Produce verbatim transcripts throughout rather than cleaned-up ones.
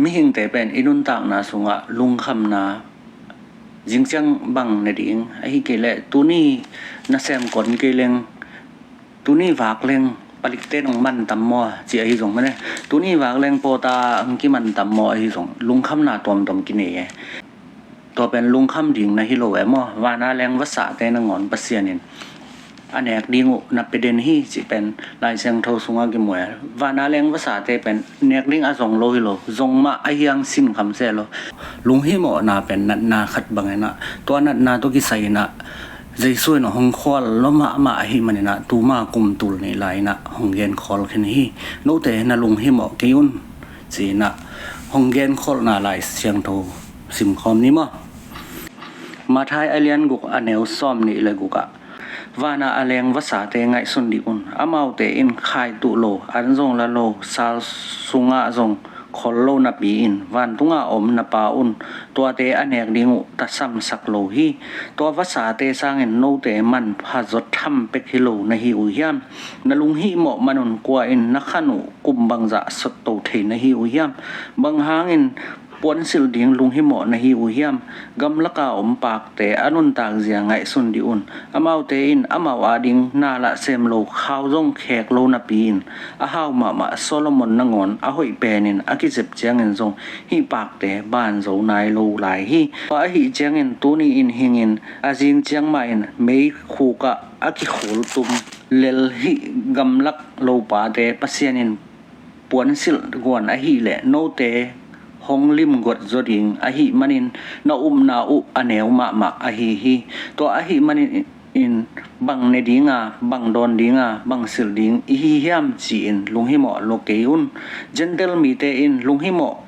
Mihingte pen i nuntakna sungah lungkhamna zingciang bang ne ding, ahi kei leh tuni nasem kon kei leng, tuni vak leng palikte nong man tam maw, ci ahi zong mane, tuni vak leng pawta ang kiman tam maw ahi zong lungkhamna tuamtuam kinei e. Tua pen lungkham ding na hi lo e maw? Vana leng vasate nangawn Pasian in a nek ding uh na pia den hi, cih pen Lai Siangtho sungah kimu e. Vana leng vasate pen nek ding a zong lo hi lo, zong mah a hiang sin kham se lo. Lunghimawhna pen natna khat bang inah, tua natna tawh kisai inah Jesu in hong khual lo mahmah ahi maninah, tuma kum tul nih lai inah hong gen khawl khin hi. Note na lunghimawh kei un, ci inah hong gen khawlna Lai Siangtho simkhawm ni maw? Matthai a lian guk a neu sawm nih le gukah, vana a leng vasate ngaihsun dih un. Amaute in khai tuh lo, an zong la lo, sal sungah zong khol lo napi in, vantunga om na Pa un tuate a nek ding uh tasamsak lo hi. Tua vasate sangin note manpha zawt tham pek hi lo na hi uh hiam? Na lunghimawh manun kua in na khan uh kum bangzah sotto thei na hi uh hiam? Bang hangin puansilh ding lunghimawh na hi uh hiam? Gamlaka om pakte a nuntak zia ngaihsun dih un. Amaute in amau ading na lah sem lo, khau zong khek lo napi in, a hau mahmah Solomon nangawn a hoih penin a kizep ciangin zong hih pakte ban zo nai lo lai hi. Tua ahi ciangin tuni in hingin a zing ciang mahin meikhukah a kikhultum lel hih gamlak lopate Pasian in puansilh guan ahih leh note hong limguat zaw ding ahih manin na upna uh a neu mahmah ahi hi. Tua ahih manin in bang ne dinga, bang dawn dinga, bang silh ding i hi hiam ci-in lunghimawh lo kei un. Gentile mite in lunghimawh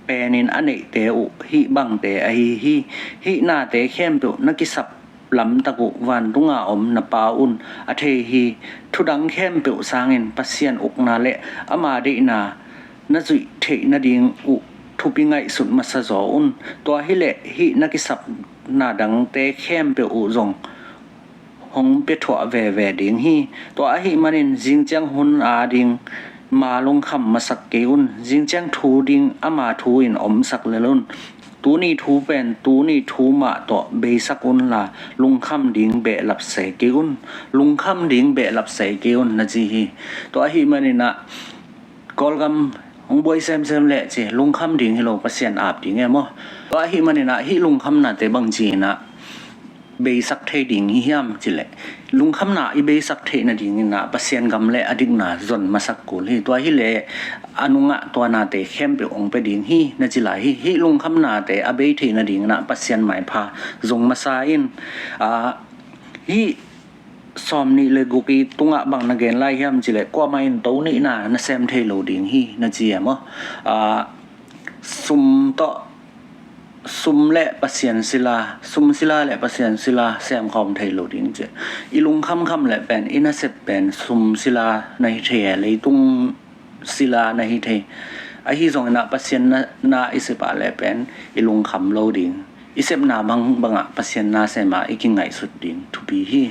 penin a neihte uh hih bangte ahi hi. Hih nate khempeuh na kisap lamtak uh vantunga om na Pa un a thei hi. Thudang khempeuh sangin Pasian ukna le ama deihna na zuih theih nading uh thupi ngaihsut masa zaw un. Tua hileh hih na kisapna dangte khempeuh uh zong hong piathuah veve ding hi. Tua ahih manin zingciang hun ading ma lungkham masak kei un. Zingciang thu ding ama thu in omsak lel un. Tuni thu pen tuni thu mah tawh beisak unla lungkham ding behlap sei kei un. Lungkham ding behlap sei kei un na ci hi. Tua ahih maninah Kawlgam hong buai semsem leh ci, lungkham ding hi lo, Pasian ap ding e maw? Tua ahih maninah hih lungkhamnate bang ci inah beisak thei ding hi hiam cileh, lungkhamna i beisak theih nadinginah Pasian gam le a dikna zon masak kul hi. Tua hileh a nungah tua nate khempeuh hong pia ding hi na ci lai hi. Hih lungkhamnate a bei theih nadinginah Pasian maipha zong masa in, a, hih sawm nih le guk i tungah bang na gen lai hiam cileh, kuamah in to nihna na sem thei lo ding hi na ci e maw? A, sum tawh, sum le Pasian sila, sum sila le Pasian sila semkhawm thei lo ding ci. I lungkhamkham le pen i nasep pen sum sila na hi thei e, leitung sila na hi thei. Ahi zonginah Pasian na, na i sepah le pen i lungkham lo ding. I sepna bang bangah Pasian na sema i kingaihsut ding thupi hi.